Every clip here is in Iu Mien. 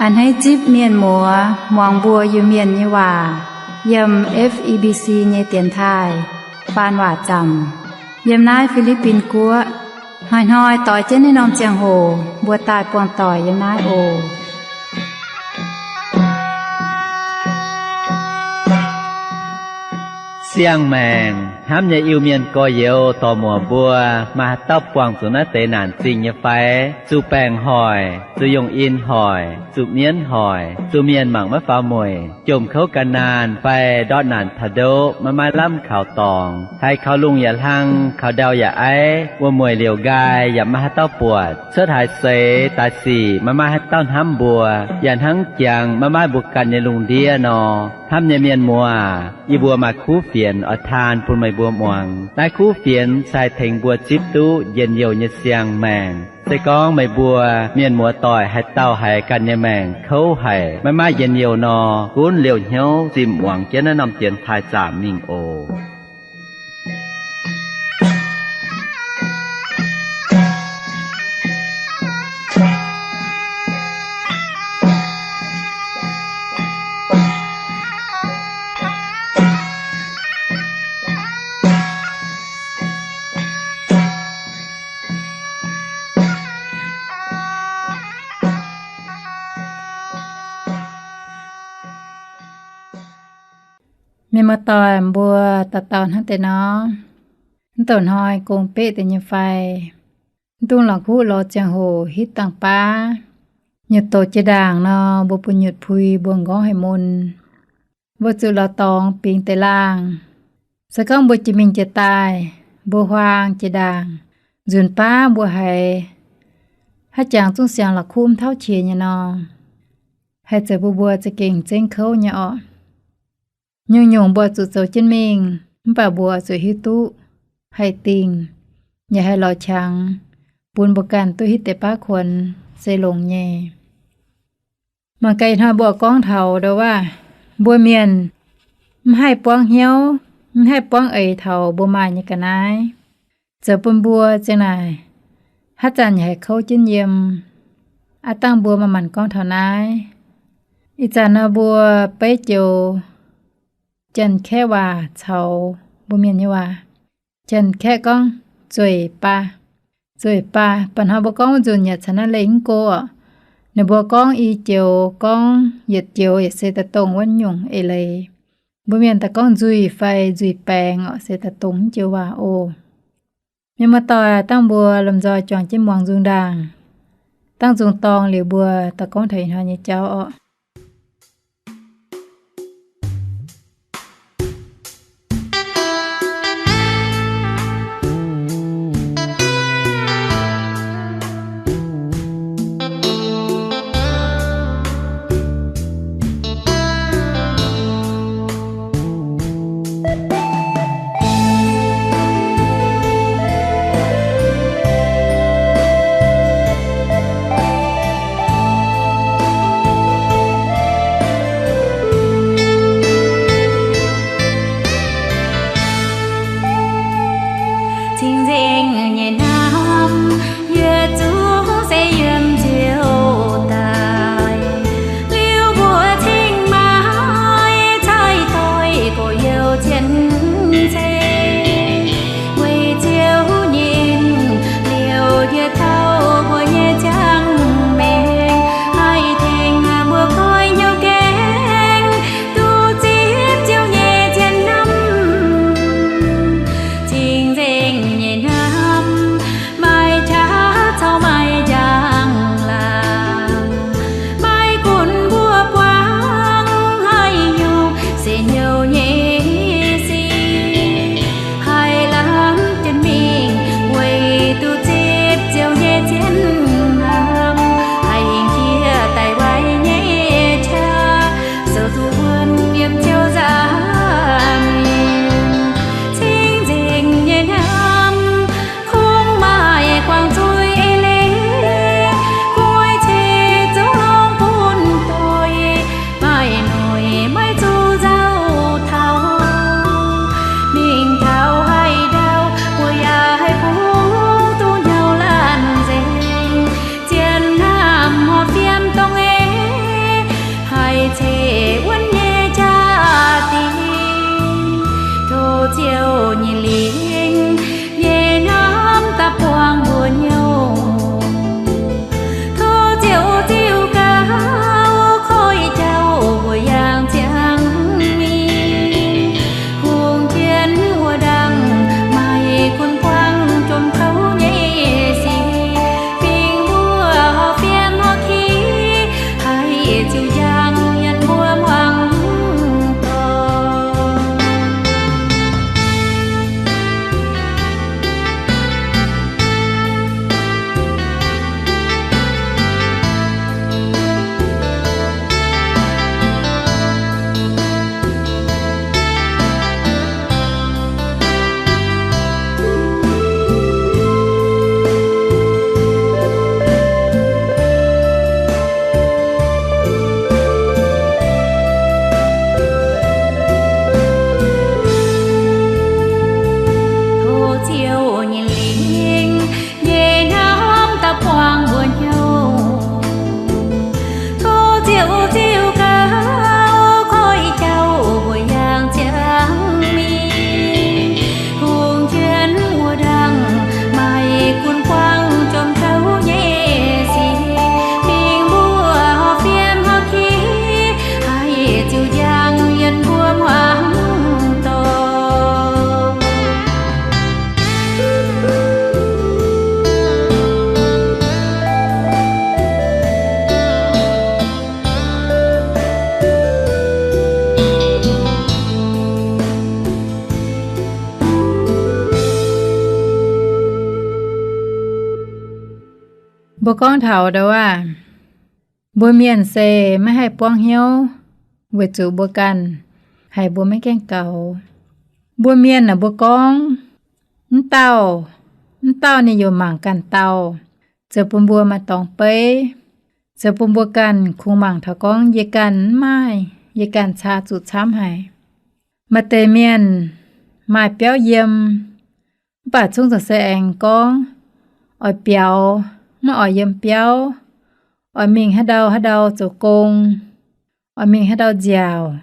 A'hneiv zipv mienh muoz muangx mbuo Iu-Mienh nyei waac yiem F E B C nyei dienx taaih faan waac zaamc yiem naaiv Fi^li^bin Guoqv. Hnoi-hnoi doix jienv naaiv norm ziangh hoc mbuo daaih buangh doic yiem naaiv oc. Siang-maengc hnamv nyei Iu-Mienh gorx-youz dorc-muoc mbuo, maaih haaix dauh buangh zuqc naaiv deix naanc zingh nyei fai? Zuqc baengc hoic, zuqc yungh in hoic, zuqc mienv hoic, zuqc mienh mangc maiv faaux mueic, jomc kouv gan naanh fai ndortv naanc taux ndoqv maiv maaih lamh kaux dorngx, haiz kaux lungh yaac hlang, kaux ndau yaac aiv, wuom-mueic liouc nqaai yaac maiv maaih haaix dauh buatc, cuotv haaix seix daaih sic maiv maaih haaix dauh hnamv mbuo, yaac hnangv jangx maiv maaih mbuo ganh nyei lungh ndiev nor. Hnamv nyei mienh muoz, yie mbuo maaih kuv fienx oix taan bun meih mbuo muangx. Naaiv kuv fienx se haih tengx mbuo zipv duqv njien-youh nyei siang-maengc. Se gorngv meih mbuo mienh muoz-doic haaix dauh haiz ganh nyei maengc kouv haic, maiv maaih njien-youh nor, gunv liouh hnyouv zinh muangx jienv naaiv norm dienx taaih zaamc mingh oc. Mienh muoz-doic mbuo, dauh dauh hnangv deix nor, mv douc hnoi gong beqv deix nyei fai? Mv dungx la'kuqv lorz ziangh hoc hitv dangh baav. Nyutc doqc jiex ndaangc nor, mbuo bun nyutc pui mbuo m'nqorngv haih mun. Mbuo zuqc lorz dorngx bingx deix laangh. Se gorngv mbuo jiex mingh jiex daaih, mbuo huaang jiex ndaangc, nzunc baav mbuo haiz haaix jangx zungv siangx la'kuqv mv tauv qiex nyei nor, haih zoux bun mbuo za'gengh zengv kouv nyei orqc. Nyungc-nyungc mbuo zuqc zoux jienv mingh, mv baac mbuo zuqc hiuv duqv haih dingh, yaac haih lorz qangx, bun mbuo ganh duqv hitv deix baav kuonx se longx nyei. Mangc gaax ih hnoi mbuo gorngv taux ndo waac, mbuo mienh mv haih buangv hnyouv, mv haih buangv eix taux mbuo maaih nyei ga'naaiv, zoux bun mbuo ziang naaic haaix zanc yaac haih kouv jienv yiem. Aav dangh mbuo maaih maanc gorngv taux naaiv. Ih zanc nor mbuo beiv joux Janx-Kaeqv waac caux mbuo Mienh nyei waac. Janx-Kaeqv gorngv zueiz baac, zueiz baac. Baac hnoi mbuo gorngv wuov nzunc yaac caux naaiv leih mv go orqc. Ninh mbuo gorngv i joux, gorngv yietc joux yaac se daaih dongh wuov nyungc eix leiz. Mbuo Mienh daaih gorngv nzuih fai nzuih baengx orqc, se daaih dongh mv joux waac oc. Mienh muoz-doic, dangh mbuo lomh nzoih juangc jienv muangx nzung ndaangc. Dangh nzung dorng liuz mbuo daaih gorngv taux ih hnoi nyei jauv orqc. Cing-nzengc nyei hnamv, yietc zungv se yiem nziouv daaih. Liuz mbuo cingx maaih cai doix gorx-youz cien-ceqv, weic Ziouv nyei en liouc yietc dauh mbuo nyei ziangh maengc, haih tengx mbuo goiv hnyouv gaengh duqv zipv Ziouv nyei zien hnamv. Cing-nzengc nyei hnamv, maaih qaqv caux maaih njang-laangc, maiv gunv mbuo buangv haaix nyungc se hnyouv nyei sic, haih lamh jienv mingh weic duqv zipv Ziouv nyei zien hnamv, haih hingh jiex daaih waaic nyei qaqv, zoux duqv wuonv yiem Ziouv nza'hmien. Cing-nzengc nyei hnamv, kungx maaih guangc zuiz eix leiz, kungx oix ceix zungv longx bun doic, maaih noic maiv zuqc nzauh taux. Mingh taux haaix ndau, mbuo yaac haih bungx duqv hnyouv laanh nzengc. Zien hnamv horpc fiem dongh eix, Ziouc njang yiem mbuo hmuangx doic. Mbuo gorngv taux ndau wuov, mbuo mienh se maiv haih buangv hnyouv weic zuqc mbuo ganh haiz mbuo maiv gaengh gaux. Mbuo mienh naaic mbuo gorngv, mv dauh, mv dauh ninh yaac mangc ganh dauh, zoux bun mbuo maaih dorngx beiv, zoux bun mbuo ganh kungx mangc taux gorngv yie ganh mv maaih, yie ganh caa zuqc camv haic. Maaih deix mienh maaih biauv yiem, mv baac zungv zoux se aengx gorngv oix biaux, maiv oix yiem biauv, oix mingh haaix ndau haaix ndau zoux gong, oix mingh haaix ndau nziaauc,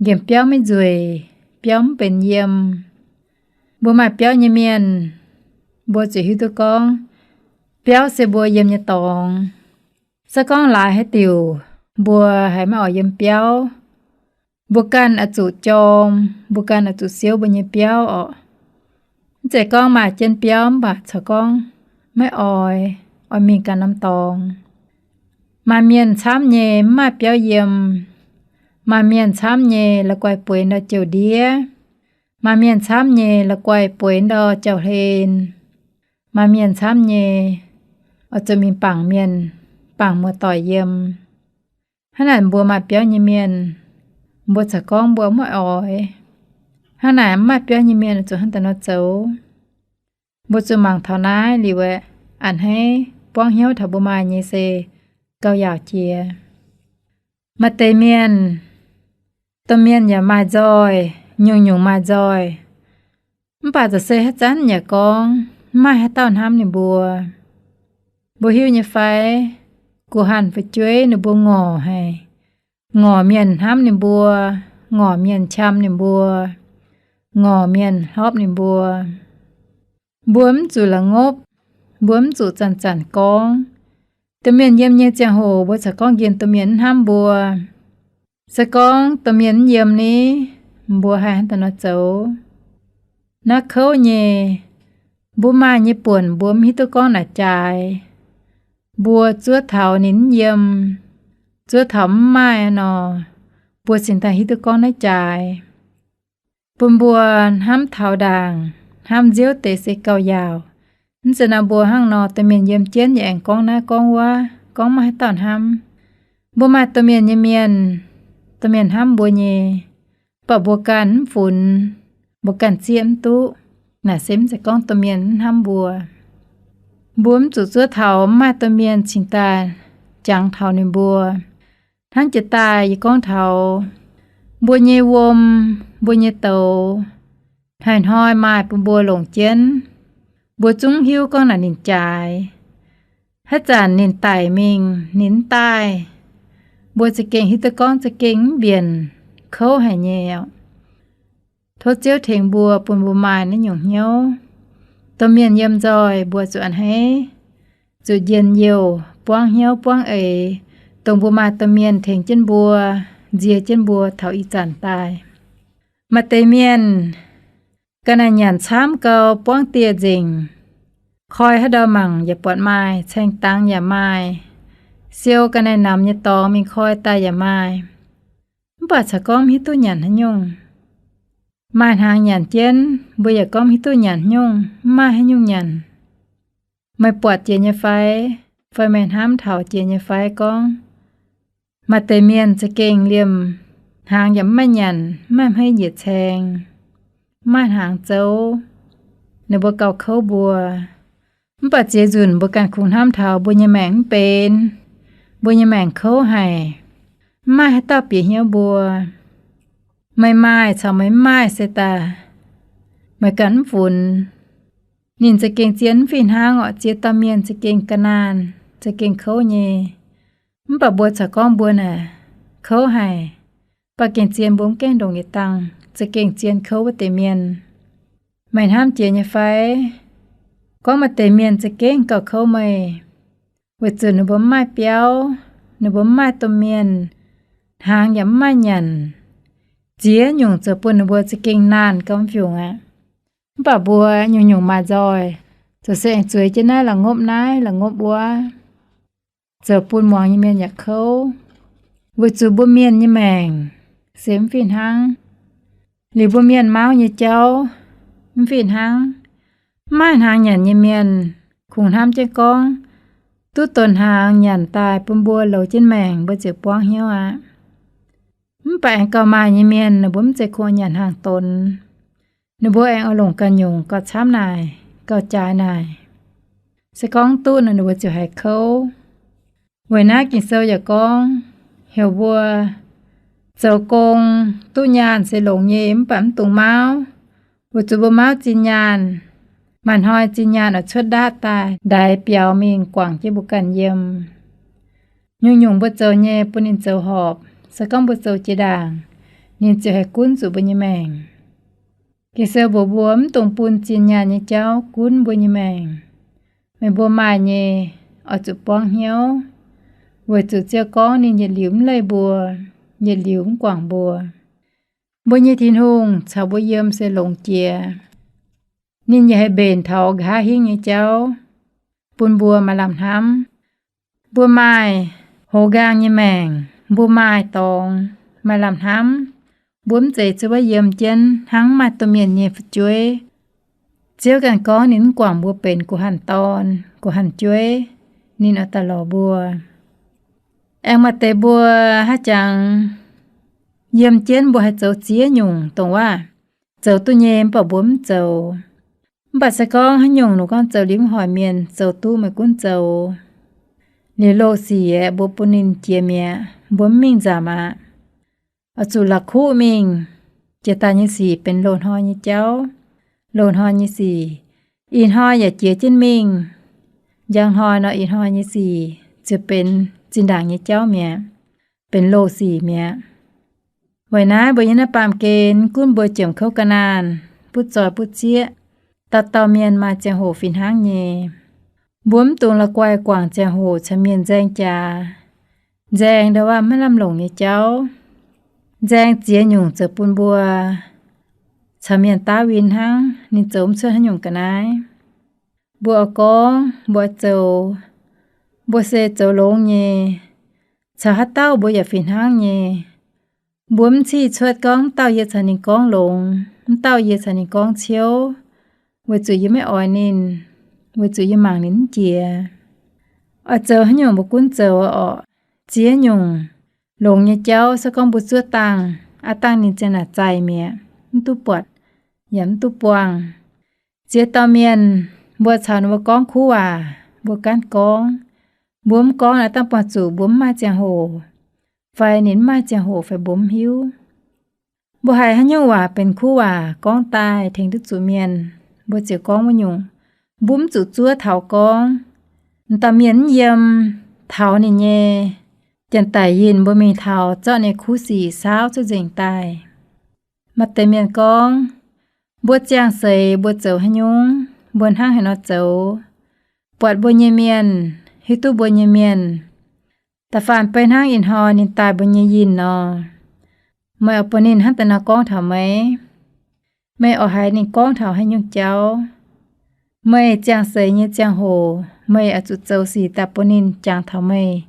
nqemh biauv maiv nzueic, biauv mv benx yiem. Mbuo maaih biauv nyei mienh, mbuo ziouc hiuv duqv gorngv biauv se mbuo yiem nyei dorngx. Se gorngv laaix haaix diuc mbuo haiz maiv oix yiem biauv, mbuo ganh oix zuqc jorm, mbuo ganh oix zuqc siouv mbuo nyei biauv orqc. Mv zeiz gorngv maaih jienv biauv mv baac corc gorngv maiv oix, oix mingh ganh norm dorngx. Maaih mienh camv nyei mv maaih biauv yiem. Maaih mienh camv nyei la'guaih bueix ndau-jouh ndiev. Maaih mienh camv nyei la'guaih bueix ndau-jouh hlen. Maaih mienh camv nyei oix zuqc mingh bangc mienh, bangc muoz-doic yiem. Hnangv naaic mbuo maaih biauv nyei mienh, mbuo corc gorngv mbuo maiv oix. Hnangv naaic mv maaih biauv nyei mienh zuqc hnangv daaih nor zoux. Mbuo zuqc mangc taux naaiv liuz aeqv, a'hneiv buangv hnyouv taux mbuo maaih nyei se gauh yaauc jiex. Maaih deix mienh, domh mienh yaac maaih nzoih, nyungc-nyungc maaih nzoih, mv baac zoux se haaix zanc yaac gorngv mv maaih haaix dauh hnamv ninh mbuo. Mbuo hiuv nyei fai? Guh hanh fu'jueiv ninh mbuo ngorc haic. Ngorc mienh hnamv ninh mbuo, ngorc mienh qam ninh mbuo, ngorc mienh hlopv ninh mbuo. Mbuo mv zuqc la'ngopv, mbuo mv zuqc zanc-zanc gorngv. Domh mienh yiem nyei ziangh hoc mbuo corc gorngv nqemh domh mienh mv hnamv mbuo. Se gorngv domh mienh mv yiem ni, mbuo haih hnangv daaih nor zoux? Naaiv kouv nyei. Mbuo maaih nyei buonc mbuo mv hiuv duqv gorngv naaic jaaix. Mbuo zuov taux ninh mv yiem, zuov taux mv maaih nor, mbuo cingx daaih hiuv duqv gorngv naaiv jaaix. Bun mbuo hnamv taux ndaangc, hnamv nziouv deix se gauh yaauc. Mv zeiz nor mbuo hnangv nor domh mienh yiem jienv yaac aengx gorngv naaiv gorngv wuov, gorngv maiv haaix dauh hnamv. Mbuo maaih domh mienh nyei mienh, domh mienh hnamv mbuo nyei, mv baac mbuo ganh mv funx, mbuo ganh zieqv mv duqv. Naaic se mv zeiz gorngv domh mienh mv hnamv mbuo. Mbuo mv zuqc zuov taux mv maaih domh mienh cingx daaih jangx taux ninh mbuo. Hnangv jiex daaih yie gorngv taux mbuo nyei wuom, mbuo nyei douz, hnoi-hnoi maaih bun mbuo longc jienv. Mbuo zungv hiuv gorngv naaic ninh jaaix. Haaix zanc ninh daic mingh, ninh mv daaih, mbuo za'gengh hiuv duqv gorngv za'gengh mv mbienc, kouv haic nyei oc. Tov Ziouv tengx mbuo bun mbuo maaih naaiv nyungc hnyouv. Domh mienh yiem nzoih mbuo zuqc a'hneiv, zuqc njien-youh, buangv hnyouv buangv eix, dongh mbuo maaih domh mienh tengx jienv mbuo, nzie jienv mbuo taux ih zanc daaih. Maaih deix mienh ga'naaiv nyanc camv gau, buangv dieh nzengc, koi haaix ndau mangc yaac buatc maaih, caeng dangx yaac maaih, siou ga'naaiv namx nyei dorngx mingh koi daaih yaac maaih. Mv baac corc gorngv mv hiuv duqv nyanc haaix nyungc. Maaih hnaangx nyanc jienv, mbuo yaac gorngv mv hiuv duqv nyanc haaix nyungc, mv maaih haaix nyungc nyanc. Meih buatc jiex nyei fai? Fai meih hnamv taux jiex nyei fai gorngv maaih deix mienh za'gengh liemh hnaangx yaac mv maaih nyanc, mv maaih hmeiv njiec caeng, mv maaih hnaangx zouv, ninh mbuo gauh kouv mbuo. Mv baac ziex nzunc mbuo ganh kungx hnamv taux mbuo nyei maengc mv benx, mbuo nyei maengc kouv haic, mv maaih haaix dauh bieqc hnyouv mbuo. Meih maaih caux meih mv maaih se daaih, meih ganh mv funx. Ninh za'gengh zien mv fih hnangv orqc, ziex dauh mienh za'gengh ga'naanh, za'gengh kouv nyei. Mv baac mbuo corc gorngv mbuo naaic kouv haic, mv baac gengh zien mbuo mv gaengh ndongc yietc dangh za'gengh zien kouv wuov deix mienh. Meih hnamv jiex nyei fai? Gorngv maaih deix mienh za'gengh gauh kouv meih, weic zuqc ninh mbuo mv maaih biauv, ninh mbuo mv maaih domh mienh, hnaangx yaac mv maaih nyanc. Ziex nyungc zoux bun ninh mbuo za'gengh naanh gau mv fiungc aqv. Mv baac mbuo nyungc-nyungc maaih nzoih, zoux se aengx zueiz jienv naaiv la'ngopv naaiv la'ngopv wuov, zoux bun muangx nyei mienh yaac kouv. Weic zuqc mbuo mienh nyei maengc se mv fih hnangv. Liuz mbuo mienh mauv nyei jauv mv fih hnangv. Mv maaih hnaangx nyanc nyei mienh kungx hnamv jienv gorngv, duqv donx hnaangx nyanc daaih bun mbuo louz jienv maengc, mbuo ziouc buangv hnyouv aqv. Mv baac aengx gauh maaih nyei mienh ninh mbuo mv zeiz kungx nyanc hnaangx donx. Ninh mbuo aengx oix longc ganh nyungc gauh camv naaic, gauh jaaix naaic. Se gorngv duqv nor ninh mbuo ziouc haiz kouv. Weic naaiv Ging-Sou yaac gorngv heuc mbuo zoux gong duqv nyaanh se longx nyei, mv baac mv dungx mauv, weic zuqc mbuo mauv zinh nyaanh, maaih hnoi zinh nyaanh oix cuotv ndaatv daaih ndaix biaux mingh guangc jienv mbuo ganh yiem. Nyungc-nyungc mbuo zoux nyei bun ninh zoux horpc, se gorngv mbuo zoux jiex ndaangc, ninh ziouc haih gunv zuqc mbuo nyei maengc. Ging-Sou mbuox mbuo mv dungx bun zinh nyaanh nyei jauv gunv mbuo nyei maengc. Meih mbuo maaih nyei, oix zuqc buangv hnyouv, weic zuqc Ziouv gorngv ninh yietc liuz mv leih mbuo, yietc liuz mv guangc mbuo. Mbuo nyei Tin-Hungh caux mbuo yiem se longx jiex. Ninh yaac haih mbenc taux nqa'haav hingv nyei jauv bun mbuo maaih lamh hnamv. Mbuo maaih hoz nqaang nyei maengc, mbuo maaih dorngx, maaih lamh hnamv. Mbuo mv zeiz zuov yiem jienv hnangv mv maaih domh mienh nyei fu'jueiv. Ziouv ganh gorngv ninh mv guangc mbuo benx guh hanh dorn, guh hanh jueiv, ninh oix daaih lorz mbuo. Aengx maaih deix mbuo haaix jangx yiem jienv mbuo haih zoux ziex nyungc, dongh waac zoux duqv nyei mv baac mbuo mv zoux. Mv baac se gorngv haaix nyungc ninh gorngv zoux liuz mv hoic mienh, zoux duqv meih gunv zoux. Liuz loz-sic aeqv, mbuo bun ninh jiex mi'aqv, mbuo mv mingh nzamc aqv. Oix zuqc la'kuqv mingh. Jiex daaih nyei sic benx loz-hnoi nyei jauv, loz-hnoi nyei sic. Ih hnoi yaac jiex jienv mingh, njang hnoi nor ih hnoi nyei sic ziouc benx zinh ndaangc nyei jauv mi'aqv, benx loz-sic mi'aqv. Weic naaiv mbuo yiem naaiv baamh gen gunv mbuo jiemc kouv ga'naanh, butv zoih butv zieqv, dauh dauh mienh maaih ziangh hoc fih hnangv nyei. Mbuo mv dungx la'guaih guangc ziangh hoc caux mienh nzaeng jaax, nzaeng ndau waac maiv lamh longc nyei jauv. Nzaeng ziex nyungc zoux bun mbuo caux mienh daav win hnangv, ninh zoux mv cuotv haaix nyungc ga'naaiv. Mbuo oix gorngv, mbuo oix zoux, mbuo se zoux longx nyei, caux haaix dauh mbuo yaac fih hnangv nyei. Mbuo mv cih cuotv gorngv mv dauh yie caux ninh gorngv longx, mv dauh yie caux ninh gorngv ciouv, weic zuqc yie maiv oix ninh, weic zuqc yie mangc ninh mv jiex. Oix zoux haaix nyungc mbuo gunv zoux orqc. Ziex nyungc longx nyei jauv se gorngv mbuo zuov dangh, aav dangh ninh ziang naaic zaih mi'aqv, mv duqv buatc yaac mv duqv buangh. Ziex dauh mienh, mbuo caux ninh mbuo gorngv kuv waac, mbuo gaanv gorngv. Mbuo mv gorngv naaiv dangh buangh zuqc mbuo mv maaih ziangh hoc, fai ninh mv maaih ziangh hoc fai mbuo mv hiuv. Mbuo haiz haaix nyungc waac benx kuv waac gorngv daaih tengx duqv zuqc mienh, mbuo ziouc gorngv wuov nyungc. Mbuo mv zuqc zuov taux gorngv. M'dauh mienh mv yiem, taux ninh nyei janx-daic yinh mbuo mingh taux zorqv ninh kuv sic saauv cuotv nzengc daaih. Maaih deix mienh gorngv, mbuo ziangh seix mbuo zoux haaix nyungc, mbuo hnangv haaix nor zoux, buatc mbuo nyei mienh, hiuv duqv mbuo nyei mienh, da'faanh beiv hnangv ih hnoi ninh daaih mbuo nyei yinh nor, meih oix bun ninh hnangv da'nor gorngv taux meih? Meih oix haiz ninh gorngv taux haaix nyungc jauv? Meih ziangh seix nyei ziangh hoc meih oix zuqc zoux sic daaih bun ninh jangx taux meih,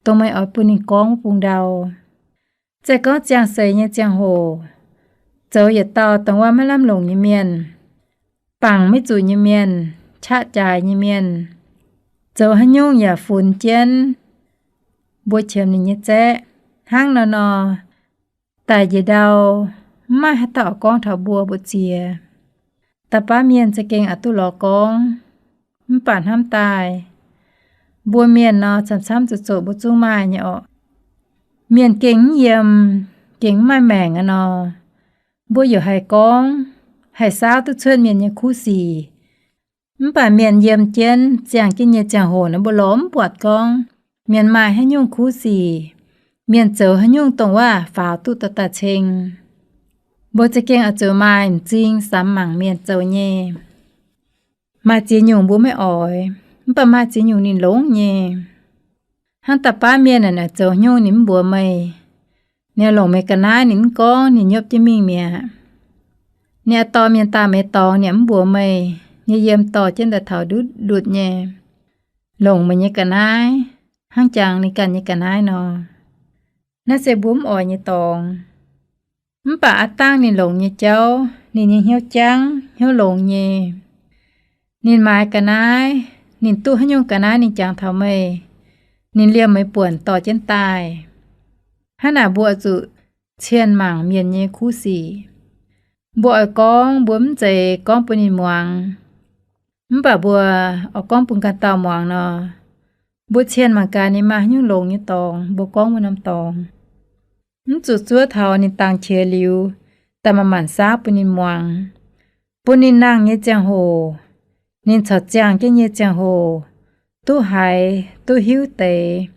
dongh meih oix bun ninh gorngv wuov bung ndau. Zeiz gorngv ziangh seix nyei ziangh hoc, zoux yietc dauh dongh wuov maiv lamh longc nyei mienh, bangc maiv zuqc nyei mienh, qaqv jaaix nyei mienh, zoux haaix nyungc yaac funx jienv, mbuo qiemx ninh nyei zaeqv. Hnangv nor nor, daic njiec ndau, mv maaih haaix dauh oix gorngv taux mbuo mbu'ziex. Da'baav mienh za'gengh oix duqv lorz gorngv, mv baac hnamv daaih, mbuo mienh nor camv-camv zoqc zoqc mbuo zungv maaih nyei orqc. Mienh gengh mv yiem, gengh mv maaih maengc aqv nor, mbuo yaac haih gorngv, haih saauv duqv cuotv mienh nyei kuv sic. Mv baac mienh yiem jienv ziangh jienv nyei ziangh hoc nor, mbuo lorz mv buatc gorngv mienh maaih haaix nyungc kuv sic, mienh zoux haaix nyungc dongh waac faaux duqv dauh daaih ceng. Mbuo za'gengh oix zuqc maaih m'zing samx mangc mienh zoux nyei. Maaih ziex nyungc mbuo maiv oix, mv baac maaih ziex nyungc ninh longx nyei. Hnangv da'baav mienh naaic zoux haaix nyungc ninh mv mbuox meih, Ninh longc meih ga'naaiv ninh mv gorngv, ninh nyopv jienv mingh mi'aqv. Ninh dorh mienh daaih meih dorngx, ninh mv mbuox meih. Ninh yiem dorh jienv daaih taux ndutv ndutv nyei, longc meih nyei ga'naaiv hnangv jangx ninh ganh nyei ga'naaiv nor. Naaiv se mbuo mv oix nyei dorngx. Mv baac aav dangh ninh longx nyei jauv, ninh nyei hnyouv jangv, hnyouv longx nyei. Ninh maaiz ga'naaiv, ninh duqv haaix nyungc ga'naaiv ninh jangx taux meih, ninh liemh meih buonc dorh jienv daaih. Hnangv naaic mbuo oix zuqc cienh mangc mienh nyei kuv sic. Mbuo oix gorngv, mbuo mv zeiz gorngv bun ninh muangx. Mv baac mbuo oix gorngv bun ganh dauh muangx nor, mbuo cienh mangc gaax ninh maaih haaix nyungc longx nyei dorngx, mbuo gorngv wuov norm dorngx. Mv zuqc zuov taux ninh dangx qiex liuz, daaih manc-manc saauv bun ninh muangx, bun ninh nangh nyei ziangh hoc, ninh corc ziangh jienv nyei ziangh hoc, duqv haiz duqv hiuv deix.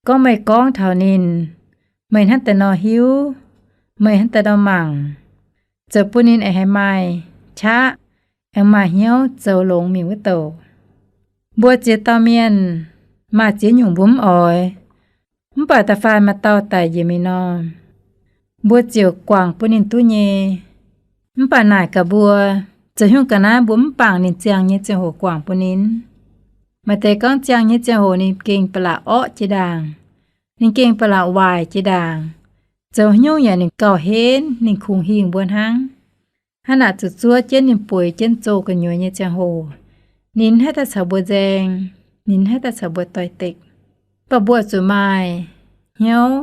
Gorngv meih gorngv taux ninh, meih hnangv daaih nor hiuv, meih hnangv daaih nor mangc, zoux bun ninh aengx haiz maaih qaqv, aengx maaih hnyouv zoux longx mingh wuov douc. Mbuo ziex dauh mienh maaih ziex nyungc mbuo mv oix, mv baac da'faanh maaih dauh daic njiec mingh nor, mbuo ziouc guangc bun ninh duqv nyei. Mv baac naaic gaax mbuo, zoux haaix nyungc ga'naaiv mbuo mv bangc ninh ziangh nyei ziangh hoc guangc bun ninh? Maaih deix gorngv ziangh nyei ziangh hoc ninh gengh ba'laqc orqv jiex ndaangc, ninh gengh ba'laqc waaic jiex ndaangc, zoux haaix nyungc yaac ninh gauh henv, ninh kungx hingh mbuo hnangv. Hnangv naaic zuqc zuov jienv ninh bueix jienv zoh gu'nyuoz nyei ziangh hoc, ninh haih daaih caux mbuo nzaeng, ninh haih daaih caux mbuo doix-dekc. Mv baac mbuo zuqc maaih hnyouv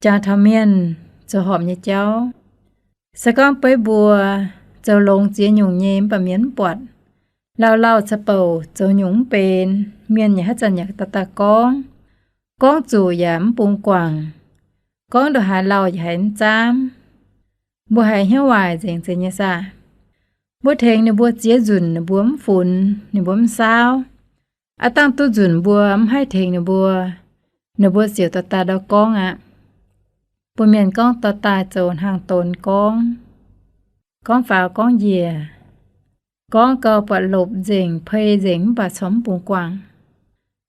jangx taux mienh zoux horpc nyei jauv. Se gorngv beiv mbuo zoux longx ziex nyungc nyei mv baac mienh mv buatc, lauh lauh caux bouc zoux nyungc mv benx, mienh yaac haaix zanc yaac daaih daaih gorngv, gorngv zuqc yaac mv bungx guangc, gorngv ndongc haaix lauh yaac haiz mv zaamv. Mbuo haiz hnyouv waaic nzengc nzengc nyei saah? Mbuo tengx ninh mbuo ziex nzunc ninh mbuo mv funx, ninh mbuo mv saauv. Aav dangh duqv nzunc mbuo mv haih tengx ninh mbuo, ninh mbuo ziouc dorh daaih ndau gorngv aqv. Bun mienh gorngv dorh daaih zoux hnaangx-donx gorngv, gorngv faaux gorngv njiec, gorngv gauh buatc lopc nzengc, pei nzengc mv baac corc mv bungx guangc.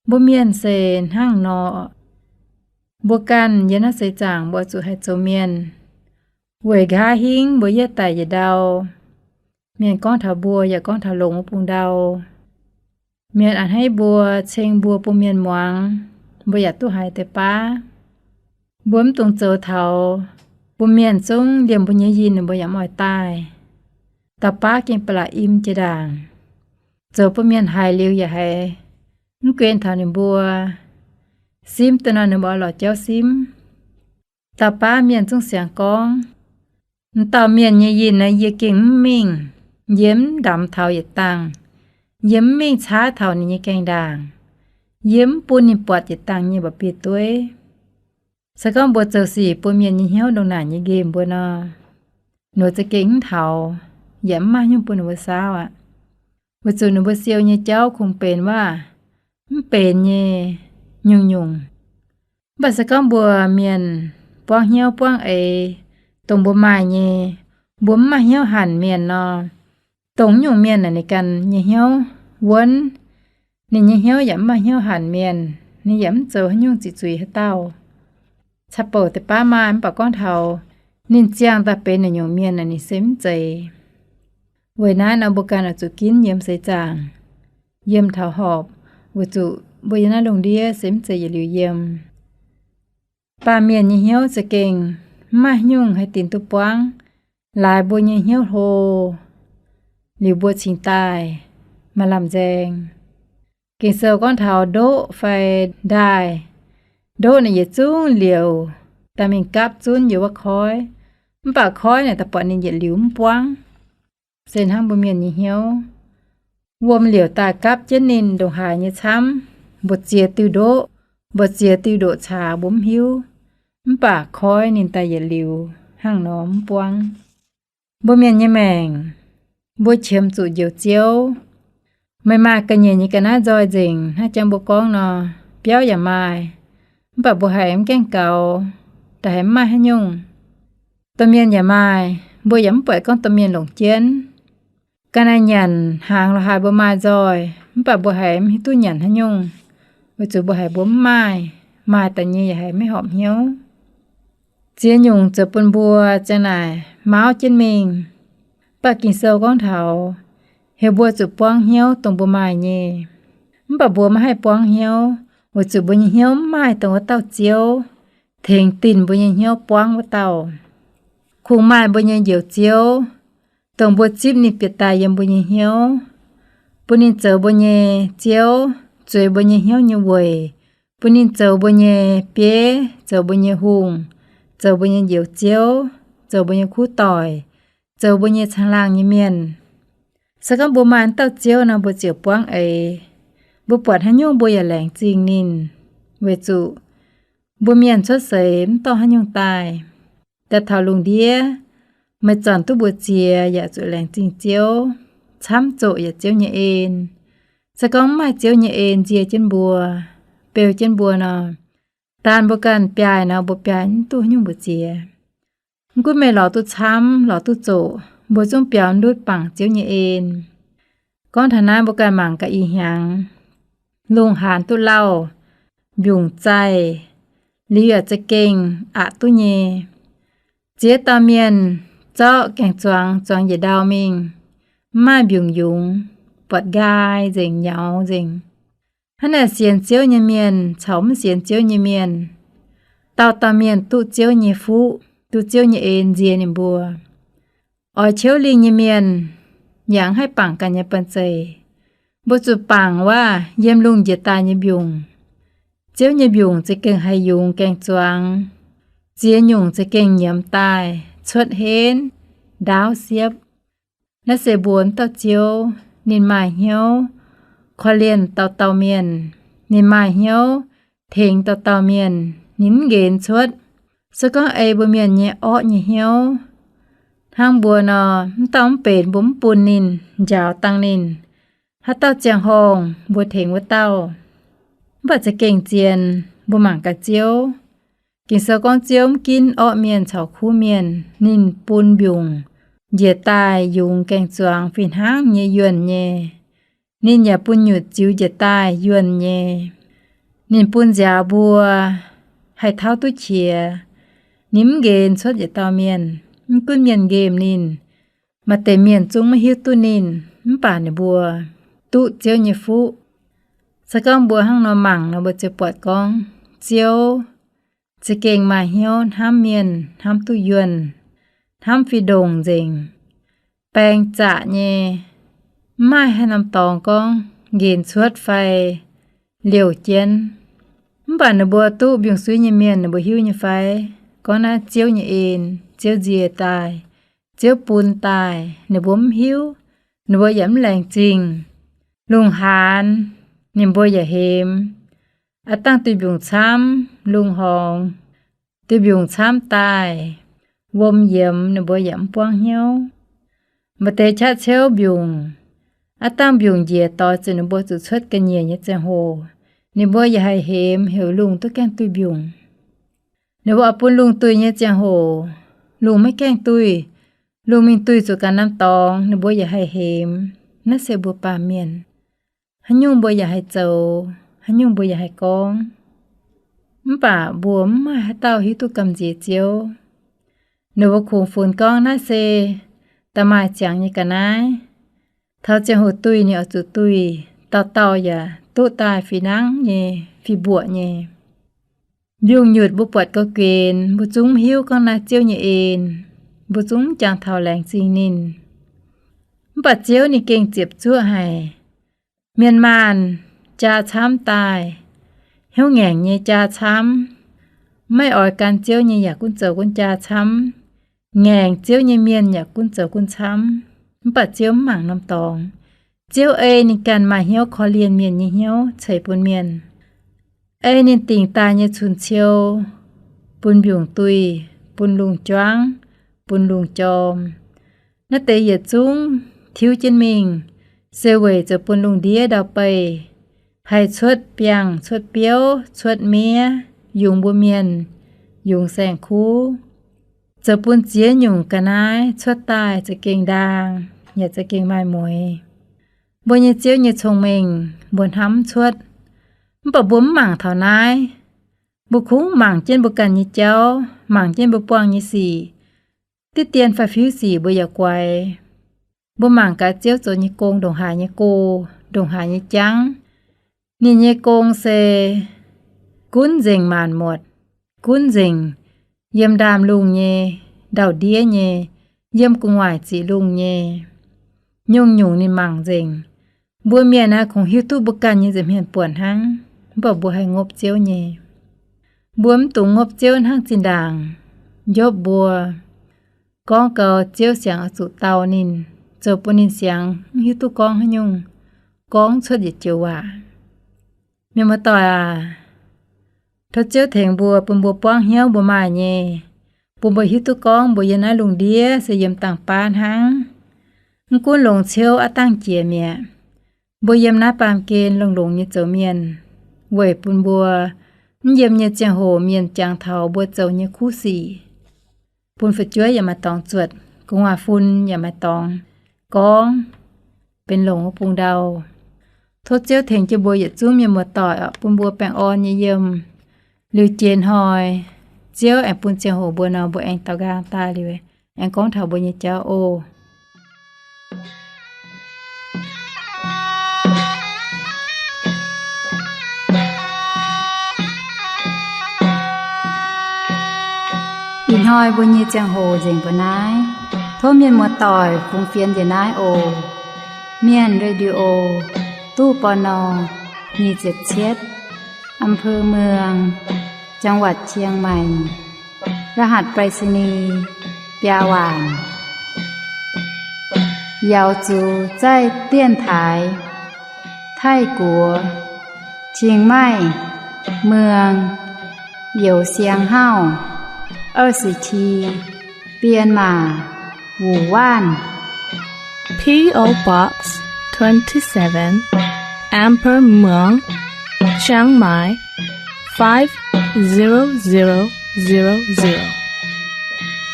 Mbuo mienh se hnangv nor. Mbuo ganh yiem naaiv seix zaangc mbuo zuqc haih zoux mienh. Weic nqa'haav hingv mbuo yietv daic yietc ndau, mienh gorngv taux mbuo yaac gorngv taux longx wuov bung ndau. Mienh a'hneiv mbuo, ceng mbuo bun mienh muangx, mbuo yaac duqv haiz deix baav. Mbuo mv dungx zoux taux bun mienh zungv liemh mbuo nyei yinh ninh mbuo yaac mv oix daaih. Dauh baav gengh ba'laqc im jiex ndaangc, zoux bun mienh haiz liuz yaac haiz mv guen taux ninh mbuo, simv daaih nor ninh mbuo oix lorz jauv simv. Dauh baav mienh zungv siangx gorngv, m'dauh mienh nyei yinh naaiv yie gengh mv mingh, yie mv ndamx taux yietc dangh, yie mv mingh caaiv taux ninh nyei gaengh ndaangc, yie mv bun ninh buatc yietc dangh nyei mba'biei dueiv. Se gorngv mbuo zoux sic bun mienh nyei hnyouv ndongc naaic nyei nqemh mbuo nor, ninh mbuo za'gengh mv taux, yaac mv maaih haaix nyungc bun ninh mbuo saauv aqv. Weic zuqc ninh mbuo siou nyei jauv kungx benx waac, mv benx nyei nyungc-nyungc. Mv baac se gorngv mbuo mienh buangv hnyouv buangv eix, dongh mbuo maaih nyei, mbuo mv maaih hnyouv hanc mienh nor, dongh nyungc mienh naaic ninh ganh nyei hnyouv wuonv, ninh nyei hnyouv yaac mv maaih hnyouv hanc mienh, ninh yaac mv zoux haaix nyungc ziqc zuiz haaix dauh. Caqv-bouc deix baav maaih mv baac gorngv taux ninh ziangh daaih benx naaic nyungc mienh naaic ninh se mv zeiz. Weic naaiv nor mbuo ganh oix zuqc ginv yiem seix zaangc, yiem taux horpc, weic zuqc mbuo yiem naaiv lungh ndiev se mv zeiz yietc liuz yiem. Baamh mienh nyei hnyouv za'gengh mv maaih haaix nyungc haih dinx duqv buangv laaix mbuo nyei hnyouv hlo, liuz mbuo cingx daaih maaih lamh nzaeng. Ging-Sou gorngv taux ndoqv fai ndaaih. Ndoqv naaic yietc zungv liouc daaih mingh gapv zunv yiem wuov koiv, mv baac koiv naaic daaih buatc ninh yietc liuz mv buangv. Se hnangv mbuo mienh nyei hnyouv, wuom liouc daaih gapv jienv ninh ndongc haaix nyei camv, mbu'ziex diuh ndoqv, mbu'ziex diuh ndoqc caax mbuo mv hiuv, mv baac koiv ninh daaih yietc liuz hnangv nor mv buangv. Mbuo mienh nyei maengc, mbuo qiemx zuqc Njoux Ziouv. Meih maaih ga'nyiec nyei ga'naaiv nzoih nzengc hnangv jangx mbuo gorngv nor, biauv yaac maaih, mv baac mbuo haiz mv gaengh gaux, da'haiz mv maaih haaix nyungc. Domh mienh yaac maaih, mbuo yaac mv buatc gorngv domh mienh longc jienv. Ga'naaiv nyanc hnaangx la'haaix mbuo maaih nzoih, mv baac mbuo haiz mv hiuv duqv nyanc haaix nyungc, weic zuqc mbuo haiz mbuo mv maaih, maaih daaih nyei yaac haiz maiv horpc hnyouv. Ziex nyungc zoux bun mbuo ziang naaic mauv jienv mingh. Mv baac Ging-Sou gorngv taux heuc mbuo zuqc buangv hnyouv dongh mbuo maaih nyei. Mv baac mbuo maiv haih buangv hnyouv, weic zuqc mbuo nyei hnyouv mv maaih dongh wuov dauh Ziouv tengx dinc mbuo nyei hnyouv buangv wuov dauh. Kungx maaih mbuo nyei Njoux Ziouv, dongh mbuo zipv ninh bieqc daaih yiem mbuo nyei hnyouv, bun ninh zoux mbuo nyei Ziouv, zueiz mbuo nyei hnyouv nyei weic, bun ninh zoux mbuo nyei bieiv, zoux mbuo nyei hungh, zoux mbuo nyei Njoux Ziouv, zoux mbuo nyei kuv doic, zoux mbuo nyei caangh laangh nyei mienh. Se gorngv mbuo maaih wuov dauh Ziouv nor, mbuo ziouc buangv eix. Mbuo buatc haaix nyungc mbuo yaac laengz zingh ninh, weic zuqc mbuo mienh cuotv seix mv dorh haaix nyungc daaih. Daaih taux lungh ndiev, meih zornc duqv mbuox ziex yaac zuqc laengz zingh Ziouv, camv zoqc yaac Ziouv nyei en. Se gorngv mv maaih Ziouv nyei en nzie jienv mbuo, beu jienv mbuo nor, daan mbuo ganh biaaih nor, mbuo biaaih mv duqv haaix nyungc mbuox ziex. Mv gunv meih lorz duqv camv, lorz duqv zoqc, mbuo zungv biaux ndutv bangc Ziouv nyei en. Gorngv taux naaiv mbuo ganh mangc gaax ih hnyangx, lungh haanz duqv lauh, mbiungc zaih, liuz yaac za'gengh aqc duqv nyei. Ziex dauh mienh zorqv gaeng-zuangx zuangx njiec ndau mingh, mv maaih mbiungc yungz, buatc nqaai nzengc, nyaux nzengc. Hnangv naaic sienx Ziouv nyei mienh caux mv sienx Ziouv nyei mienh, dauh dauh mienh duqv Ziouv nyei fuqv, duqv Ziouv nyei en nzie ninh mbuo. Oix ciouv lingh nyei mienh yaac mv haih bangc ganh nyei banh zeic. Mbuo zuqc bangc waac yiem lungh njiec daaih nyei mbiungc. Ziouv nyei mbiungc za'gengh haih yungz gaeng-zuangx. Ziex nyungc za'gengh nyiemz daaih cuotv henv, ndaauv siepv. Naaiv se mbuo wuov dauh Ziouv, ninh maaih hnyouv korv-lienh dauh dauh mienh. Ninh maaih hnyouv tengx dauh dauh mienh, ninh mv nqenx cuotv. Se gorngv ei mbuo mienh nyei orqv nyei hnyouv hnangv mbuo nor, mv dauh mv benx mbuo mv bun ninh, njaaux dangh ninh. Haaix dauh ziangh horngh mbuo tengx wuov dauh. Mv baac za'gengh zien, mbuo mangc gaax Ziouv. Ging-Sou gorngv Ziouv mv ginv orqv mienh caux kuv mienh. Ninh bun mbiungc njiec daaih yungz gaeng-zuangx fih hnangv nyei yuonh nyei. Ninh yaac bun nyutc ziux njiec daaih yuonh nyei. Ninh bun nziaaux mbuo haih tauv duqv qiex. Ninh mv nqenx cuotv yietc dauh mienh. Mv gunv mienh nqemh ninh, maaih deix mienh zungv maiv hiuv duqv ninh, mv baac ninh mbuo duqv Ziouv nyei fuqv. Se gorngv mbuo hnangv nor mangc nor, mbuo ziouc buatc gorngv Ziouv za'gengh maaih hnyouv hnamv mienh, hnamv duqv yuonh, hnamv fih ndongc nzengc, baeng zaqc nyei, mv maaih haaix norm dorngx gorngv nqenx cuotv fai liouh jienv. Mv baac ninh mbuo duqv mbiungc-suiv nyei mienh, ninh mbuo hiuv nyei fai gorngv naaiv Ziouv nyei en, Ziouv nzie daaih, Ziouv bun daaih, ninh mbuo mv hiuv, ninh mbuo yaac mv laengz zingh. Lungh haanz ninh mbuo yaac hemx. Aav dangh duih mbiungc camv, lungh horngz duih mbiungc camv daaih, wuom yiemx, ninh mbuo yaac mv buangv hnyouv. Maaih deix qaqv ciouv mbiungc, aav dangh mbiungc njiec doix zuqc ninh mbuo zuqc cuotv ga'nyiec nyei ziangh hoc, ninh mbuo yaac haih hemx heuc lungh duqv gaengh duih mbiungc. Ninh mbuo oix bun lungh duih nyei ziangh hoc, lungh maiv gaengh duih. Lungh mingh duih zuqc ganh norm dorngx, ninh mbuo yaac haih hemx. Naaiv se mbuo baamh mienh. Haaix nyungc mbuo yaac haih zoux, haaix nyungc mbuo yaac haih gorngv. Mv baac mbuo mv maaih haaix dauh hiuv duqv gamh nziex Ziouv. Ninh mbuo kungx funx gorngv naaiv se da'maaih ziangx nyei ga'naaiv. Taux ziangh hoc duih ninh oix zuqc duih, dauh dauh yaac duqv daaih fih hnangv nyei, fih mbuoqc nyei. Mbiungc-nyutc mbuo buatc gauh guenx, mbuo zungv mv hiuv gorngv naaiv Ziouv nyei en. Mbuo zungv mv jangx taux laengz zingh ninh. Mv baac Ziouv ninh gengh ziepc zuoqv haic. Mienh maanh jaa camv daaih, hnyouv ngaengc nyei jaa camv. Maiv oix gan Ziouv nyei yaac gunv zoux gunv jaa camv. Ngaengc Ziouv nyei mienh yaac gunv zoux gunv camv. Mv baac Ziouv mv mangc norm dorngx. Ziouv ei ninh ganh maaih hnyouv korv-lienh mienh nyei hnyouv ceix bun mienh. Ei ninh dingc daaih nyei cun-ciou bun mbiungc duih, bun lungh juangv, bun lungh jorm. Naaiv deix yietc zungv tiuv jienv mingh se weic zoux bun lungh ndiev ndau-beih haih cuotv biangh, cuotv biouv, cuotv miev, yungz mbuo mienh, yungz saeng-kuv, zoux bun ziex nyungc ga'naaiv cuotv daaih za'gengh ndaang yaac za'gengh maaih mueix. Mbuo nyei Ziouv nyei cong-mengh mbuo hnamv cuotv, mv baac mbuo mv mangc taux naaiv. Mbuo kungx mangc jienv mbuo ganh nyei jauv, mangc jienv mbuo buangh nyei sic, diqv dien fai fiuv sic mbuo yaac guaix. Mbuo mangc gaax Ziouv zoux nyei gong ndongc haaix nyei go, ndongc haaix nyei jangv. Ninh nyei gong se gunv nzengc maanc muotc, gunv nzengc, yiem ndaamv-lungh nyei, ndau-ndiev nyei, yiem gu'nguaaic ziqc lungh nyei. Nyungc-nyungc ninh mangc nzengc. Mbuo mienh naaiv kungx hiuv duqv mbuo ganh nyei nza'hmien buonc hnangv, mv baac mbuo haih ngopv Ziouv nyei. Mbuo mv dungx ngopv Ziouv hnangv zinh ndaangc Njopv mbuo gorngv gau Ziouv siangx oix zuqc dau ninh, zoux bun ninh siangx mv hiuv duqv gorngv haaix nyungc, gorngv cuotv yietc joux waac. Mienh muoz-doic aac, tov Ziouv tengx mbuo, bun mbuo buangv hnyouv mbuo maaih nyei, bun mbuo hiuv duqv gorngv mbuo yiem naaiv lungh ndiev se yiem dangh baav hnangv. Mv gunv longc ciouv aav dangh jiex mi'aqv, mbuo yiem naaiv baamh gen longx-longx nyei zoux mienh, weic bun mbuo mv yiem nyei ziangh hoc mienh jangx taux mbuo zoux nyei kuv sic, bun fu'jueiv yaac maaih dorngx zuotc, gu'nguaaz-fun yaac maaih dorngx gorngv, benx longc wuov bung ndau. Tov Ziouv tengx jienv mbuo yietc zungv mienh muoz-doic oc, bun mbuo baengh orn nyei yiem. Liuz jiex hnoi Ziouv aengx bun ziangh hoc mbuo nor, mbuo aengx daux nqaang daaih liuz, aengx gorngv taux mbuo nyei jauv oc. Ih hnoi mbuo nyei ziangh hoc nzengc mbuo naaiv. Tov mienh muoz-doic fungx fienx njiec naaiv oc. Mienh Radio, ตู้ ปณ. nyic ziepc cietv, อำเภอเมือง จังหวัดเชียงใหม่ รหัสไปรษณีย์ biaa waanc. Yaux zuqc zaih dienx taaix Taiv-Guoqv, Chiang Mai, เมือง Youz Siang Hauv, 二十七, Bienh Maac, Wuc Waanv. P O Box twenty-seven, Amber Muang, Chiang Mai, five zero zero zero zero.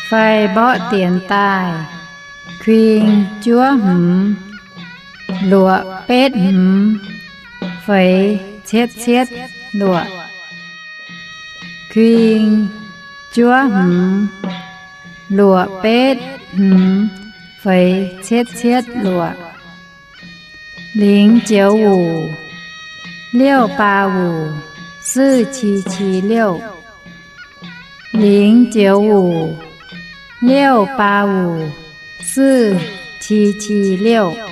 Fai mborqv dienx daaih, kuing juov hmz, luoqc betv hmz, feix cietv cietv luoqc. Kuing juov hmz, luoqc betv hmz, feix cietv cietv luoqc. 零九五, 六八五, 四七七六. 零九五, 六八五, 四七七六.